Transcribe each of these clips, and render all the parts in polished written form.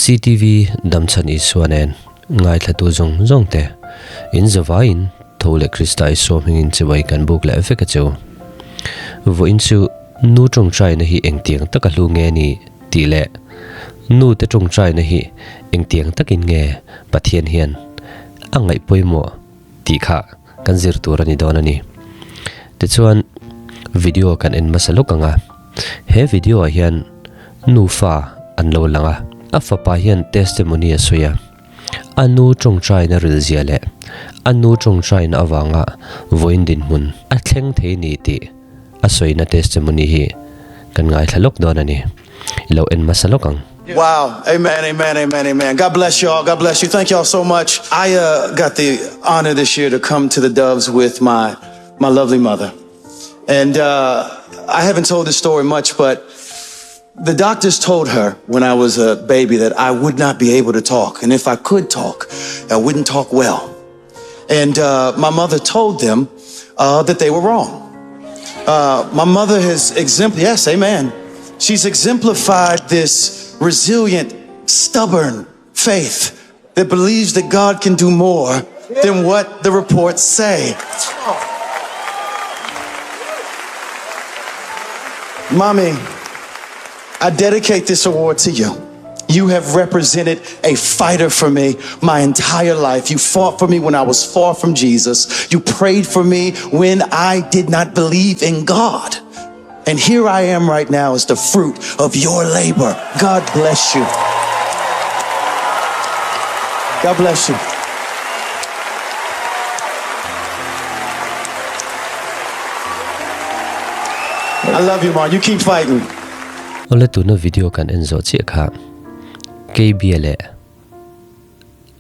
CTV Damchhan Isua nen ngaithlatu zawng zawng te in zavaiin tho leh Krista Isua hmingin chibai kan buk leh vek a cheu. Vawiin chu nu tawngtaina hi engtiang taka hlu nge ni tih leh nu te tawngtaina hi engtiang takin nge Pathian hian a ngaih pawimawh tih kha kan zir tur a ni dawn a ni. Tichuan video kan en hmasa lawk ang a, he video ah hian nufa an lo lang a, a fapa hian testimony a sawi a, a nu tawngtaina rilzia leh a nu tawngtaina avanga vawiin dinhmun a thleng thei ni tih a sawina testimony hi kan ngaithla lawk dawn a ni. I lo en hmasa lawk ang. Wow amen amen amen amen God bless y'all God bless you thank y'all so much I uh got the honor this year to come to the doves with my my lovely mother and uh I haven't told this story much but the doctors told her when I was a baby that I would not be able to talk and if I could talk I wouldn't talk well and uh my mother told them uh that they were wrong uh my mother has exempl yes amen she's exemplified this resilient stubborn faith that believes that God can do more than what the reports say. Mommy, I dedicate this award to you. You have represented a fighter for me my entire life. You fought for me when I was far from Jesus. You prayed for me when I did not believe in God. And here I am right now as the fruit of your labor. God bless you. God bless you. I love you, Ma. You keep fighting. Awle tuna video kan en zawh chiah kha Keibia leh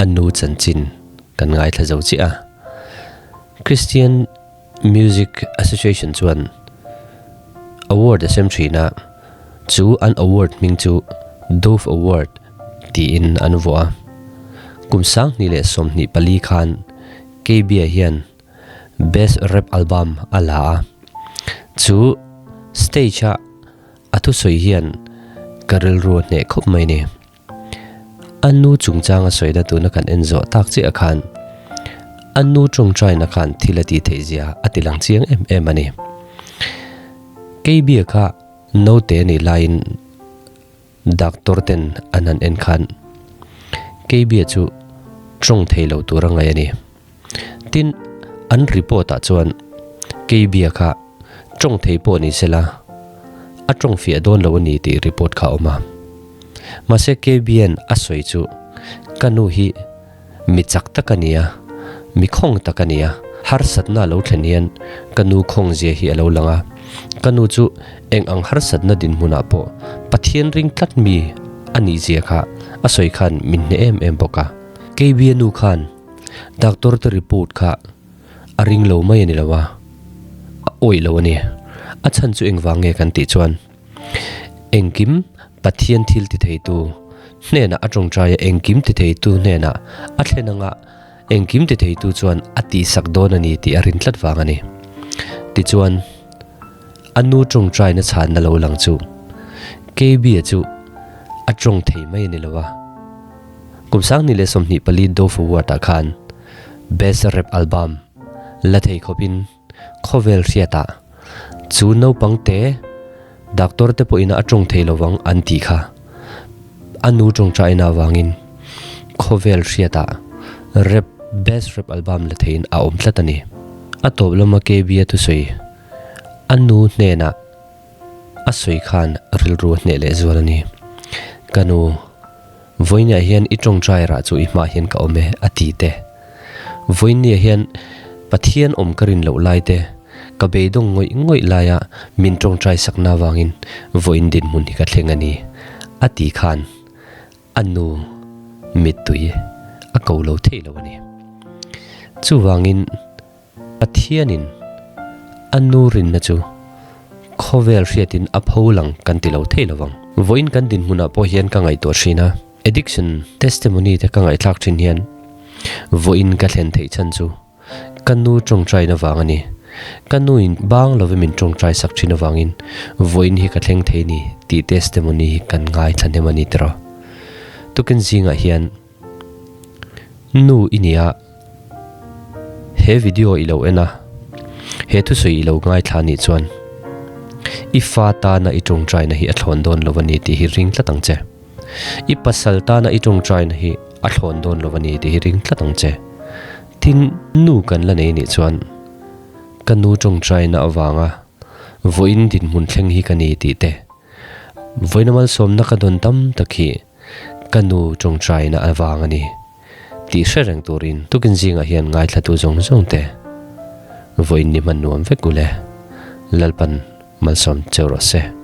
a nu chanchin kan ngaithla zo chiah a. Christian Music Association chuan award a sem thin a, chu an award hming chu Dove Award tiin an vuah a. Kum 2024 khan Keibia hian Best Rap Album a la a, chu stage a a thusawi hian ka rilru a hneh khawp mai ni. A nu chungchang a sawina tuna kan en zawh tak chiah khan a nu tawngtaina khan thil a tih theih zia a ti lang chiang em em a ni. Keibia kha naute a nih laiin doctor ten an han en khan Keibia chu tawng thei lo tur a ngaih a ni. Tin, an report ah chuan Keibia kha tawng thei pawh ni sela a tawng fiah dawn lo a ni tih report kha a awm a. Mahse Keibia'n a sawi chu ka nu hi mi chak tak a ni a, mi khawng tak a ni a, harsatna a lo thlen hian ka nu khawng zia hi a lo lang a, ka nu chu eng ang harsatna dinhmunah pawh Pathian ring tlat mi a nih zia kha a sawi khan min hne em em bawk a. Keibia nu khan Doctor te report kha a ring lo mai a ni lo a, a awih lo a ni. A chhan chu engvang nge kan tih chuan engkim Pathian thil ti theitu hnenah a tawngtai a, engkim ti theitu hnenah a thlen anga engkim ti theitu chuan a tihsak dawn a ni tih a rin tlat vang a ni. Tichuan a nu tawngtaina chhanna lo lang chu KB-a chu a tawng thei mai a ni lo a. Kum 2024 Dove Award ah khan Best Rap Album la thei khawpin khawvel hriatah chu naupang te doctor te pawhin a tawng thei lovang an tih kha a nu tawngtaina avangin khawvel hriatah rap Best Rap Album la theiin a awm tlat a ni. A tawp lama KB a thusawi a nu hnenah a sawi khan rilru a hneh leh zual a ni. Ka nu. Vawinia hian i tawngtai rah chu i hmaah hian ka awm e, a ti te. Vawinia hian Pathian awm ka rin loh lai te, ka beidawng ngawih ngawih laia min tawngtai sakna avangin vawiin dinhmun hi ka thleng a ni, a ti khan a nu mittui a ko lo theih lo a ni. Chuvangin Pathianin a nu rinna chu khawvel hriatin a pho lang kan ti lo thei lo vang. Vawiin kan dinhmunah pawh hian ka ngaihtuah thin a, addiction testimony te ka ngaihthlak thin hian vawiin ka thlen theih chhan chu ka nu tawngtaina vang a ni. Ka nuin bang lovin min tawngtai sak thin avangin vawiin hi ka thleng thei ni tih testimony hi kan ngaithla hnem a ni tiraw. Tukin zingah hian nu i nia he video i lo en a, he thusawi i lo ngaithla anih chuan i fa tana i tawngtaina hi a thlawn dawn lo a ni tih hi ring tlat ang che. I pasal tana i tawngtaina hi a thlawn dawn lo a ni tih hi ring tlat ang che. Tin, nu kan la nei anih chuan ka nu tawngtaina avanga vawiin dinhmun thleng hi ka ni tih te, vawiina malsawmna ka dawn tam tak hi ka nu tawngtaina avang a ni tih hre reng turin tukin zingah hian ngaithlatu zawng zawng te vawiin ni hman nuam vek ule Lalpan malsawm cheu rawh se.